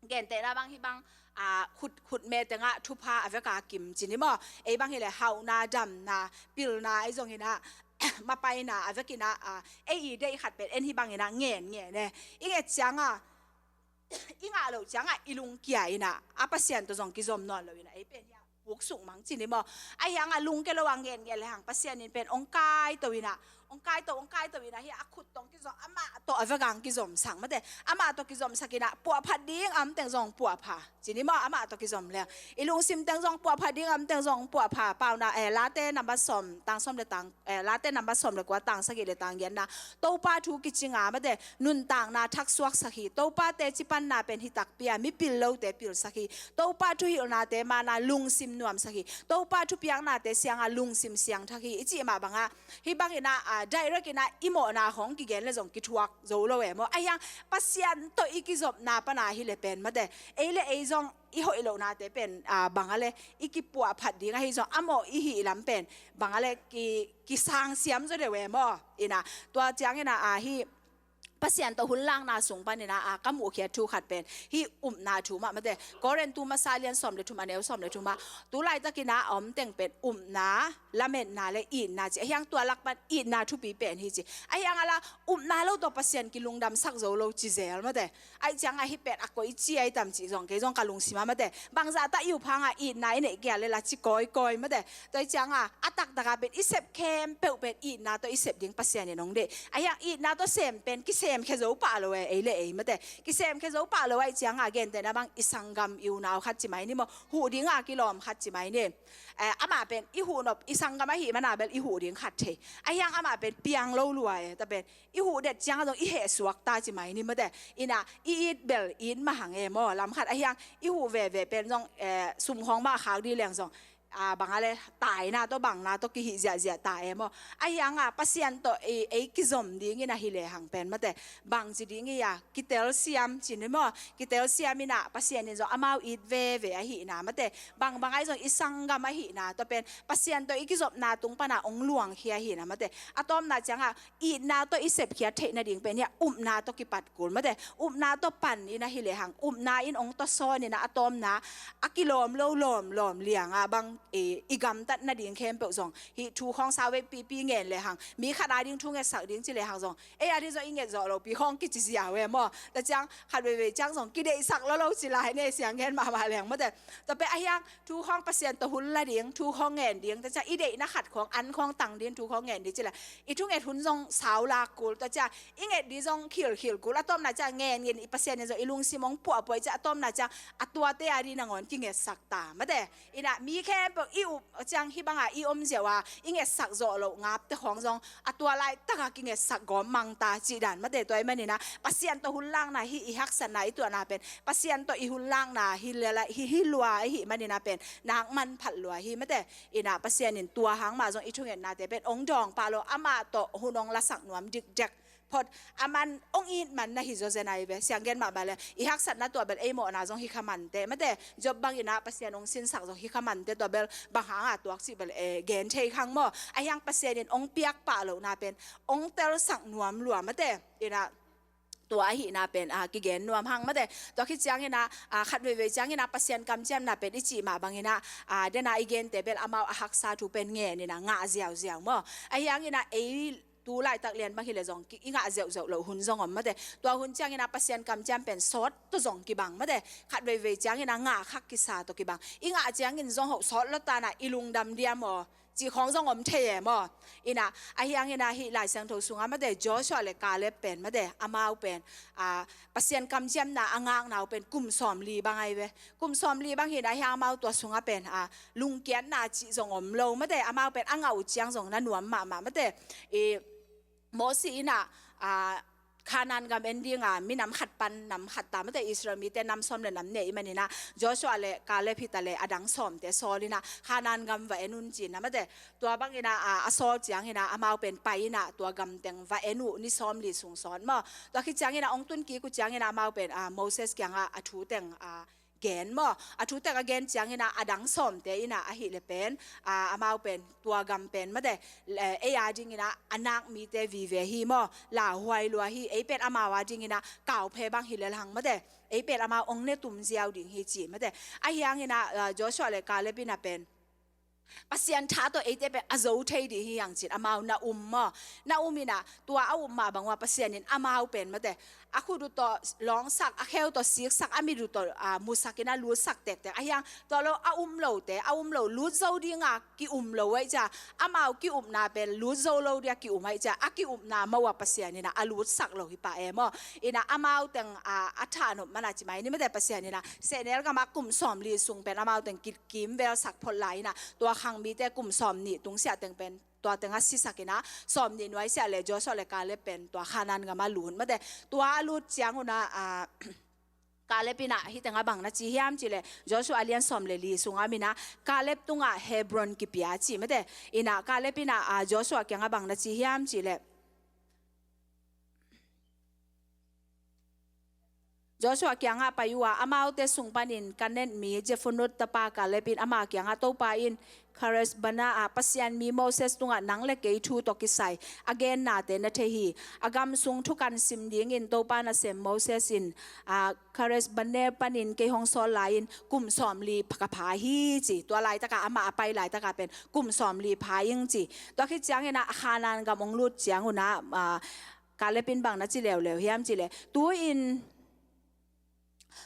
gentehna bang hih bang, a, khut, khutme tengah thupha a vek a kim ci ni maw. Ei bang hi leh hauhna, damna, pilna, ei zong in ah mapaina a vek in ah, a, ei i deih khat pen en hih bangin ah ngenngen e. I nget ciangah, i ngah loh ciangah i lungkia in ah, a, Pasian tawh zong kizom nawn lo in ah, ei pen hih a puksuk mang ci ni maw. Ahi hangah lungke lo a ngenngen lehang Pasian in pen ong kaito in ah, ong kaito, ong kaito in ah, hih a khut tawh ong kizom, amah tawh a vek a ong kizomsak mate. Amah tawh kizomsak in ah puahphat ding a om teng zong puahpha ci ni maw, amah tawh kizom leh. I lungsim teng zong puahphat ding a om teng zong puahpha. Paunak, e, Late number sawm, tang sawm le tang, e, Late number sawm le kua, tang sagih le tang giatna, Topa thu kicing a mate, nuntakna thaksuaksak hi. Topa teci panna pen hi takpi a, mipil lote pilsak hi. Topa thuhilhnate man a lungsim nuamsak hi. Topa thupiaknate siang a lungsim siangthak hi, i cih mah banga, hih bangin ah, a, direct in ah i mawhna hong kigen leh zong kithuak zo lo e maw. Ahi hang Pasian tawh i kizopna pan a hi leh pen mate, ei le ei zong i hoih lohnate pen, a, bang a leh i kipuahphat ding ahi zong, a mawh i hih lam pen bang a leh ki, kisangsiam zaw deuh e maw. In ah, tua ciangin ah, a, hih Pasian tawh hun lakna sung panin ah, a, ka muhkhiat thu khat pen hih upna thu mah mate. Korin tu masa lian sawm le thum a neu sawm le thum ah, tu laitakin ah a om teng pen upna, lametna le itna ci. Ahi hang tua lak pan itna thupi pen hi ci. Ahi hang a la upna lo tawh Pasian kilungdamsak zo lo ci zel mate. Ahih ciangah hih pen a koici ai tam cih zong kei zong ka lungsim a mate. Bangzah tah i up hangah itna i neih kei a leh la ci kawikawi mate. Tua ahih ciangah a taktak a pen i sep khempeuh pen itna tawh i sep ding Pasian in ong deih. Ahi hang itna tawh sem pen kisemkhia zo pah lo e, ei le ei mate. Kisemkhia zo pah lo ahih ciangah gentehna bang i sanggam i unau khat ci mai ni maw. Huh ding a kilawm khat ci mai ni. E, amah pen i huh nop, i sanggam ahih man a bel i huh ding khat thei. Ahi hang amah pen piang lo lua e, tua pen i huh det ciang a zong i hehsuak ta ci mai ni mate. In ah i it bel it mah hang e maw, lam khat. Ahi hang i huh veve pen zong, e, sum khawng mah khak ding leng zong, a, bang a leh taina tawh bangna tawh kihih ziahziah ta e maw. Ahi hang a Pasian tawh ei, ei kizom dingin ahi lehang pen mate, bang ci ding hi a, kitelsiam ci ni maw. Kitelsiam in ah Pasian in zong amau it veve ahihna mate. Bangbang ahi zong i sanggam ahihna tawh pen Pasian tawh i kizopna tung pan a ong luangkhia ahihna mate. A tawpna ciangah itna tawh i sepkhiat theih nading pen hih a upna tawh kipat kul mate. Upna tawh pan in ahi lehang, upna in ong tawsawn in ah a tawpna a kilawm lo lawmlawm liang a bang i, i gamtat nading khempeuh zong hih thu khawng sau vei pipi ngen lehang, mi khat a ding thu ngetsak ding ci lehang zong, ei a ding zong i nget zawh lohpi khawng kici ziau e maw. Tua ciang khat veivei ciang zong kideihsak lo lo ci lai ne, siang ngen mahmah leng maw te. Tua pen ahi hang thu khawng Pasian tawh hun la ding, thu khawng ngen ding, tua ciang i deihna khat khawng, an khawng tang ding, thu khawng ngen ding ci lai, i thunget hun zong sau lak kul, tua ciang i nget ding zong khilkhil kul, a tawpna ciang ngen ngen i Pasian in zong i lungsim hong puahpuah i ciang, a tawpna ciang a tuate a ding nangawn kingetsak ta maw te. Inah mi khempeuh i up ciang hih banga i om ziau a, i ngetsak zawh loh ngapte khawng zong a tua laitakah kingetsak gawm mang ta cih dan maw te. Tua ahih maninah Pasian tawh hun lakna hi, i haksatna i tuahna pen Pasian tawh i hun lakna hi lua ahih maninah pen nak manphat lua hi maw te. Inah Pasian in tua hang mah zong i thungetnate pen hong dawng pah lo, amah tawh hun hong lasak nuam dikdek phot, a man hong it man na hi zawzen ai ve. Siang gen mahmah le, i haksatna tua bel ei mawhna zong hi kha mante maw te. Job banginah Pasian hong sinsak zong hi kha mante, tua bel bang hanga tuak cih bel e gen thei khang maw. Ahi hang Pasian in hong piak pah lohna pen hong telsak nuam lua maw te. Inah tua ahihna pen a kigen nuam hang maw te. Tua khit cianginah a, khat veivei cianginah Pasian kamciamna pen i cih mah banginah a, dena i gente bel amau a haksa thu pen ngen inah ngah ziauziau maw. Ahi hanginah ei tu laitak lian bang hileh zong ki, i ngah zeuhzeuh loh hun zong om maw te. Tua hun cianginah Pasian kamciam pen sawt tawh zong kibang maw te. Khat veivei cianginah ngah khak kisa tawh kibang. I ngah ciangin zong hoh sawt lawtanah i lungdam diam aw cih khawng zong om thei e maw. Inah ahi hanginah hih Lai Siangtho sungah maw te, Joshua le Caleb pen maw te, amau pen a, Pasian kamciamna a ngakna uh pen kum sawmli bang ai ve. Kum sawmli bang hinah ahi hang amau tua sungah pen a, lungkiatna cih zong om lo maw te, amau pen a ngah uh ciang zong na nuam mahmah maw te. I Mosi inah a, Khanaan gam en dinga minam khat pan nam khat ta maw te, Israel mite nam sawm le nam nih ahih maninah Joshua le Caleb hi ta le a dang sawmte sawl inah Khanaan gam va en un ci-inah maw te. Tua banginah a, a sawl cianginah amau pen pai inah tua gam teng va en uh ni sawmli sung sawt maw. Tua khit cianginah hong tun kik uh cianginah amau pen a, Moses kiangah a thu teng a, gen maw. A thu teng a gen cianginah a dang sawmte inah ahih leh pen a, amau pen tua gam pen maw te, ei a dinginah a nak mite vive hi maw, lauhuai lua hi. Ei pen amau a dinginah kauphe bang hi lel hang maw te, ei pen amau hong ne tum ziau ding hi ci maw te. Ahi hanginah a, Joshua le Caleb inah pen Pasian tha tawh eite pen a zo thei ding hi hang ci-in amau na um maw. Na um inah tua a um mah bang uh a Pasian in amau pen maw te, a khut uh tawh lawngsak, a kheu tawh siksak, a mit uh tawh a, musak inah lutsak tektek. Ahi hang tua lo a um lote, a um lo, lut zo dinga ki-um lo ahih ciang, amau ki-upna pen lut zo lo dia ki-um ahih ciang, a ki-upna mah uh a Pasian inah a lutsak lo hi pah e maw. Inah amau teng a, a thahnop mana ci mai ni maw te, Pasian inah sehnel gamah kum sawmli sung pen amau teng ki kimvelsak phot lai inah tua khang mite kum sawmnih tungsiah teng pen tua tengah sisak inah sawmnih nuaisiah le Joshua le Caleb pen tua Khanaan gamah lut maw te. Tua a lut ciangunah a, Caleb inah hih tengah bang na ci hiam cih leh Joshua a lian sawm le li sungah minah Caleb tungah Hebron kipia ci maw te. Inah Caleb inah a, Joshua kiangah bang na ci hiam cih leh Joshua kiangah pai uh a, amaute sung panin Kanaan mi Jephunneh tapa Caleb in ama kiangah, Topa in Kadesh Barnea ah Pasian mi Moses tungah nang le kei thu tawh kisai a gennate na thei hi. A gam sung thukan sim dingin Topa nasem Moses in a, Kadesh Barnea panin kei hong sawl lai-in kum sawmli ka pha hi ci. Tua laitakah amah a pai laitakah pen kum sawmli pha ing ci. Tua khit ciangin ah a Khanaan gam hong lut ciangun ah, a, Caleb in bang na ci leuleu hiam cih leh, tu-in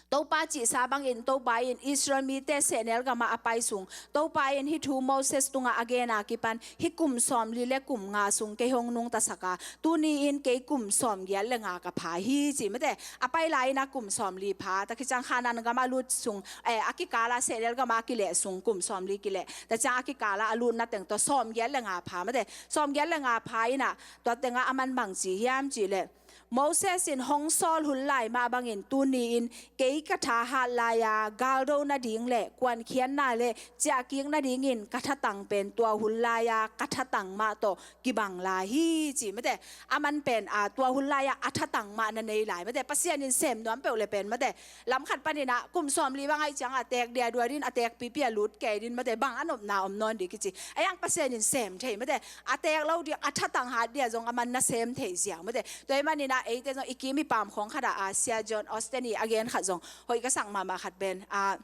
Topa cihsa bangin Topa in Israel mite sehnel gamah a pai sung, Topa in hih thu Moses tungah a gen a kipan hih kum sawmli le kum nga sung kei hong nungtasak a, tuni-in kei kum sawmgiat le nga ka pha hi ci mate. A pai lai-in ah kum sawmli pha, tua khit ciang Khanaan gamah a lut sung, eh, a kikal ah sehnel gamah a kileh sung kum sawmli kileh, tua ciang a kikal ah a lutna teng tawh sawmgiat le nga pha mate. Sawmgiat le nga pha in ah tua tengah a man bang ci hiam cih leh, Moses in hong sawl hun lai mah bangin tuni-in kei ka thahat lai-a galdo nading le kuankhiatna le ciahkik nadingin ka thatang pen tua hun lai-a ka thatang mah tawh kibang lai hi ci mate. A man pen, a, tua hun lai-a a thatang mah na nei lai mate. Pasian in sem nuam peuh le pen mate, lam khat panin ah kum sawmli bang ahih ciang a teek dia dua din, a teek pipi a lut kei din mate, bang a nopna om nawn ding kici. Ahi hang Pasian in sem thei mate. A teek lo ding, a thatang hat ding ah zong a man na sem thei ziau mate. Tua ahih manin ah eite zong i kim i pam khawng khat ah, a, Sia John Osteen i a gen khat zong hoih ka sak mahmah khat pen, a,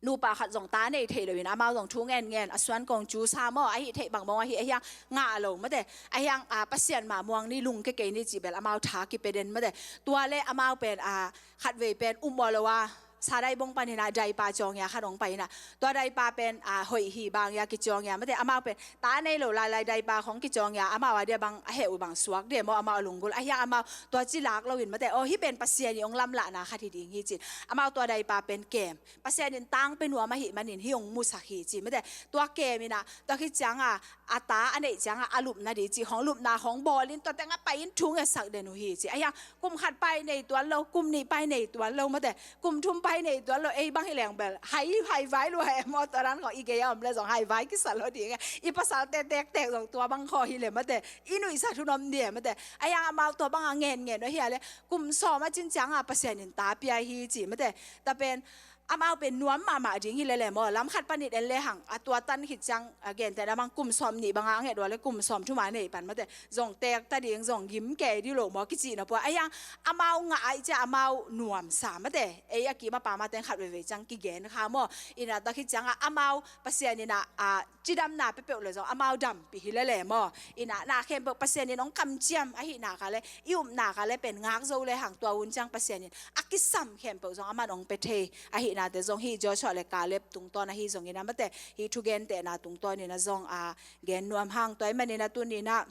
nupa khat zong ta nei thei lo in, amau zong thu ngen ngen, a suan kong cu sa maw, ahi theih bang mong ahi, ahiang ngah lo mate, ahiang, a, Pasian mah muang ni, lungke kei ni cih bel amau tha kipia den mate. Tua le amau pen, a, khatvei pen um maw lo a, sadai bong panin a daipa ciang ia khat hong pai in a, tua daipa pen, a, hoih hi bang ia kici ciang ia mate, amau pen ta nei lo lailai daipa khong kici ciang ia, amau a dia bang a heh uh bang suak dia maw, amau a lunggulh, ahiang amau tua ci lak lo in mate, aw, hih pen Pasian i hong lamlahna khat hi ding hi cin, amau tua daipa pen kem. Pasian in tang pia nuam ahih manin hih hong musak hi ci mate. Tua kem in a, tua khit ciang a, a ta a neih ciang a, a lupna di cih khong, lupna khong bawl in, tua teng a pai in thu ngetsak den uh hi ci. Ahiang kum khat pai nei tuan lo, kum nih pai nei tuan lo mate, kum thum pai nei tuan lo, ei bang hi leng bel hai, hai vai lua e maw, tua dan khong i gei a om le zong hai vai kisa lo ding e. I pasalte tektek zong tua bang khong hi le mate, i nuihsat hun om di e mate. Ahiang amau tua bang a ngen ngen uh hi a le, kum sawm a cin ciang a Pasian in ta pia hi ci mate. Tua pen amau pen nuam mahmah ding hi le le maw, lam khat panin en le hang, a tua tan khit ciang, a, gentehna bang kum sawm nih bang a nget uh a le kum sawm thum a nei pan mate, zong tek ta ding, zong gim kei di lo maw, kici na pua. Ahiang amau ngah ahih ciang amau nuamsa mate, ei a kim a pam a teng khat veivei ciang kigen kha maw. In a tua khit ciang a amau Pasian in a, a, cidamna peuhpeuh le zong amau dampih hi le le maw. In a na khempeuh Pasian in hong kamciam ahih nak a le, i upna ka le pen ngak zo le hang, tua hun ciang Pasian in a kisam khempeuh zong aman hong pia thei ahih nate zong hih Joshua le Caleb tungtawn ahi zongin a mate, hih thugentehna tungtawn in a zong a gen nuam hang. Tua ahih manin a tuni in a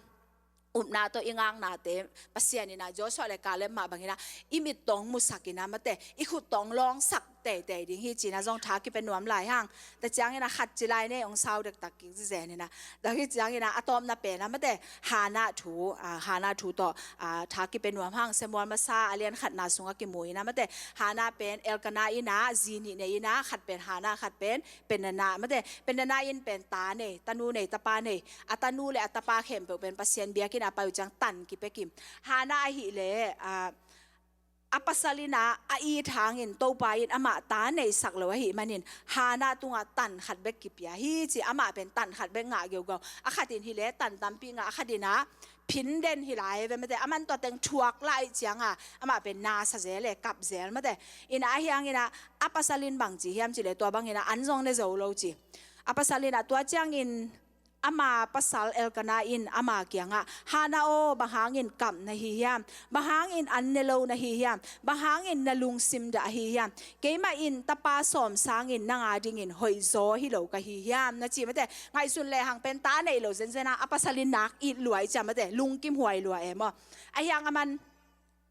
upna tawh i ngaknate Pasian in a Joshua le Caleb mah bangin a i mit tawh hong musak in a mate, i khut tawh hong lawngsak teitei ding hi cin a zong tha kipia nuam lai hang. Tua ciangin a khat ci lai nei, hong sau dektak kik zizen in a. Tua hi ciangin a, a tawpna pen a mate, Hannah thu, a, Hannah thu tawh, a, tha kipia nuam hang. Samuel masa a lian khatna sungah kimu in a mate, Hannah pen Elkanah in a zi nih nei in a, khat pen Hannah, khat pen Peninnah mate. Peninnah in pen ta nei, tanu nei, tapa nei. A tanu le a tapa khempeuh pen Pasian biakinn a pai uh ciang tan kipia kim. Hannah ahih le, a, a pasal in a, a it hangin Topa in amah ta neihsak lo ahih manin Hannah tungah tan khat bek kipia hi ci. Amah pen tan khat bek ngah geugau. A khat in hi le tan tampi ngah, a khat in a phin den hi lai ve mate. Aman tua teng thuak lai ciang a, amah pen na sa zel e, kap zel mate. In a ahiang in a, a pasal in bang ci hiam ci le, tua bang in a an zong ne zo lo ci. A pasal in a tua ciangin ama pasal Elkanah in ama kiangah, Hannah aw, bang hangin kap na hi hiam? Bang hangin an ne lo na hi hiam? Bang hangin na lungsim dah ahi hiam? Keimah in tapa sawm sangin nang a dingin hoihzaw hi lo ka hi hiam? Na ci mate. Ngaihsun le hang pen ta nei lo zenzen a, a pasal in nak it lua i ci a mate, lungkim huai lua e maw. Ahiang aman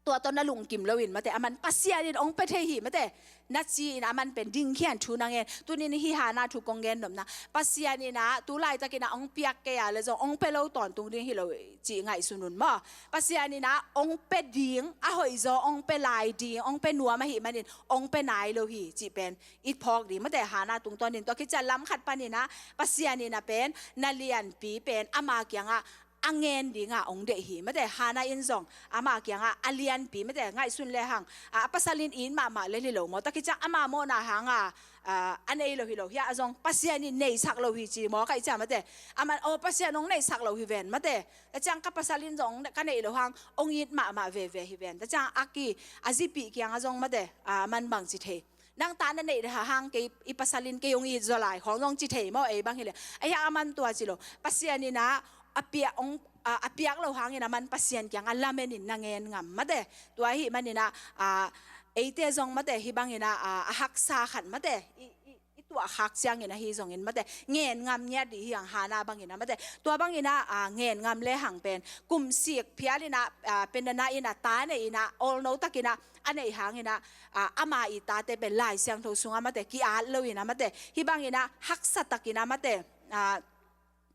tua tawh na lungkim lo in mate, aman Pasian in hong pia thei hi mate, na ci in a, aman pen dingkhian thu na ngen. Tuni in hih Hannah thu kong gen nopna, Pasian in a tu laitak in a hong piak kei a le zong hong pia lo tawntung ding hi lo cih ngaihsun un maw. Pasian in a hong pia ding, a hoihzaw hong pia lai ding, hong pia nuam ahih manin hong pia nai lo hi cih pen i phawk ding mate. Hannah tungtawn in tua khit ciang lam khat pan in a, Pasian in a pen na lianpi pen ama kiangah a ngen ding a hong deih hi mate. Hannah in zong ama kiangah a lianpi mate, ngaihsun le hang, a, a pasal in it mahmah lel hi lo maw. Tua khit ciang ama mawhna hang a, a, a nei lo hi lo hi a, a zong Pasian in neihsak lo hi ci maw, ka i ci a mate. Aman, aw, Pasian hong neihsak lo hi ven mate. Tua ciang ka pasal in zong ka neih lo hang hong it mahmah veve hi ven. Tua ciang a ki, a zipih kiangah zong mate, a, aman bang ci thei, nang ta na neih le hang kei, i pasal in kei hong it zaw lai khong zong ci thei maw, ei bang hi le. Ahiang aman tua ci lo. Pasian in a, a piak hong, a, a piak lo hangin aman Pasian kiangah lamen in na ngen ngam mate. Tua ahih manin a, a, eite zong mate, hih bangin a, a, a haksa khat mate, i, i, i tuah khak ciangin ahi zongin mate, ngen ngam ngiat dih hi hang, Hannah bangin a mate. Tua bangin a, a, ngen ngam le hang pen kum sik phial in a, a, Peninnah in a ta nei in a, awlno takin a, a neih hangin a, a, ama i tate pen Lai Siangtho sungah mate, ki-at lo in a mate, hih bangin a haksa takin a mate, a,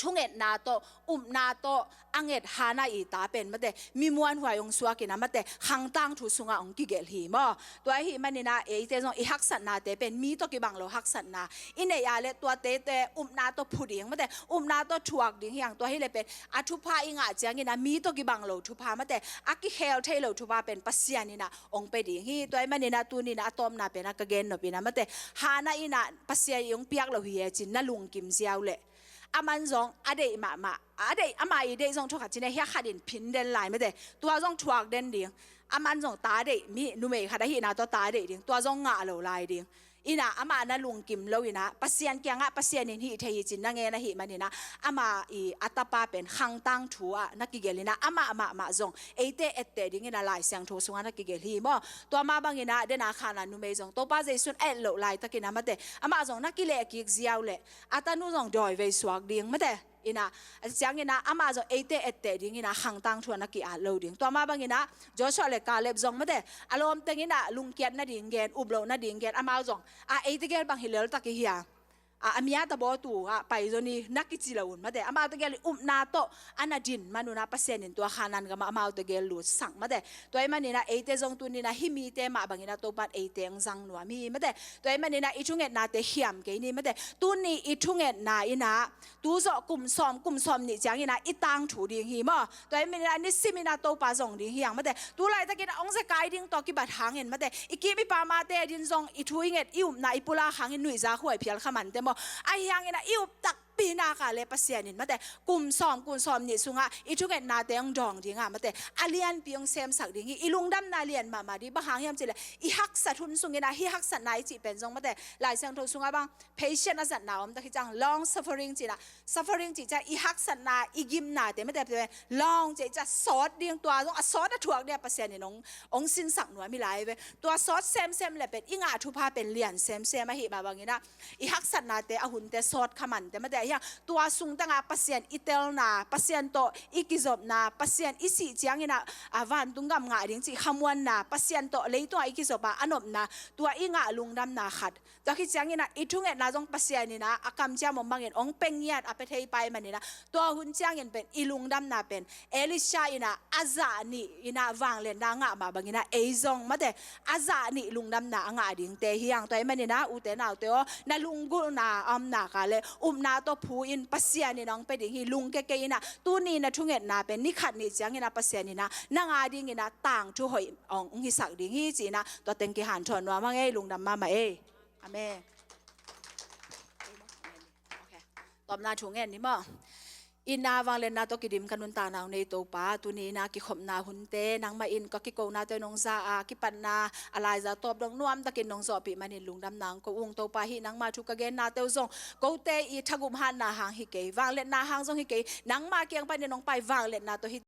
thungetna tawh, upna tawh a nget Hannah i ta pen mate, mi muanhuai hong suak in a mate, khang tangthu sungah hong kigelh hi maw. Tua ahih manin a, eite zong i haksatnate pen mi tawh kibang lo haksatna i neih a le, tuate te upna tawh phu ding mate, upna tawh thuak ding hi hang. Tua hi le pen a thupha i ngah ciangin a, mi tawh kibang lo thupha mate, a kikhel thei lo thupha pen Pasian in a hong pia ding hi. Tua ahih manin a, tuni in a, a tawpna pen a ka gen nop in a mate, Hannah in a Pasian i hong piak lo hi e cin na lungkim ziau le, aman zong a deih mahmah, a deih, ama i deih zong thukhat cin e, hia khat in phin den lai mate, tua zong thuak den ding. Aman zong ta deih, mi numei khat ahihna tawh ta deih ding, tua zong ngah lo lai ding. Ina amah na lungkim lo ina Pasian kiangah Pasian in hih thei hi cin na ngen ahih manina ama i a tapa pen khangtang thu ah na kigelina amah mahmah zong eite ette dingina Lai Siangtho sungah na kigel hi maw. Tua mah bangina dena Khanaan numei zong Topa Jesu'n a et loh laitakina mate amah zong na kilehkik ziau leh a tanu zong dawivei suak ding mate. Ina a ciangina amah zong eite etteh dingina khangtang thu a na ki-at lo ding. Tua mah bangina Joshua le Caleb zong mate a lawmteng ina lungkiat nading gen, up loh nading gen, amau zong a eite gel bang hi leltak i hia, a, a mia tabawtu a paizaw ni na kici lo un mate. Amau tegel i upna tawh a na din manuna Pasian in tua Khanaan gamah amau tegel lutsak mate. Tua i manina eite zong tunina hih mite mah bangina Topan eite ang zang nuam hi mate. Tua i manina i thungetnate khiam kei ni mate. Tuni i thungetna ina tuzawh kum sawm, kum sawm nih ciangina i tangthu ding hi maw. Tua i manina nisimina Topa zong ding hi ang mate. Tulaitakin a ong zekai ding tawh kibat hangin mate i kim i pamate din zong i thu i nget i upna i pulak hangin nuihza khuai phial kha mante maw. Ahi hangina i up takpi naka le Pasian in mate kum sawm, kum sawm nih sungah i thungetnate ong dawng dinga mate a lianpi ong semsak ding hi. I lungdamna lian mahmah ding bang hang hiam cileh i haksat hun sungina hih haksatna i cih pen zong mate Lai Siangtho sungah bang patient a zatna om tak hi ciang long suffering cina, suffering cih ciang i haksatna i gimnate mate pen long cih ciang sawt ding tua zong a sawt a thuak ding a Pasian in ong, ong sinsak nuam hi lai ve. Tua sawt semsem le pen i ngah thupha pen lian semsem ahih mah bangina i haksatnate a hunte sawt kha mante mate ahi hang tua sungtanga Pasian i telna, Pasian tawh i kizopna, Pasian i sih ciangina a vantung gam ngah ding cih khamuanna, Pasian tawh leitungah i kizopa a nopna tua i ngah lungdamna khat. Tua khit ciangina i thungetna zong Pasian ina a kamciam om bangin ong pia ngiat a pia thei pai manina tua hun ciangin pen i lungdamna pen Elisha ina a zah nih ina vangliatna a ngah mah bangina ei zong mate a zah nih lungdamna a ngah dingte hi ang. Tua i manina ute naute aw na lunggulhna a om naka le upna tawh phu in Pasian ina ong pia ding hi lungke kei ina tuni na thungetna pen ni khat nih ciangina Pasian ina na nga dingina tangthu hoih ong, ong hisak ding hi cina tua teng kihanthawn nuam a ngei lungdam mahmah ei. Amen. Okay. Tawpna thu ngen ni maw. Ina vangliatna tawh kidim ka nuntakna uh nei Topa tuni ina kikhopna hunte nangmah in ka kikonate nong za a kipatna a laiza tawp dong nuamtakin nong zawhpih manin lungdamna ang ko ung Topa hih nangmah thu ka gennate uh zong kote i thagup hatna hang hi kei vangliatna hang zong hi kei nangmah kiang panin nong pai vangliatna tawh hi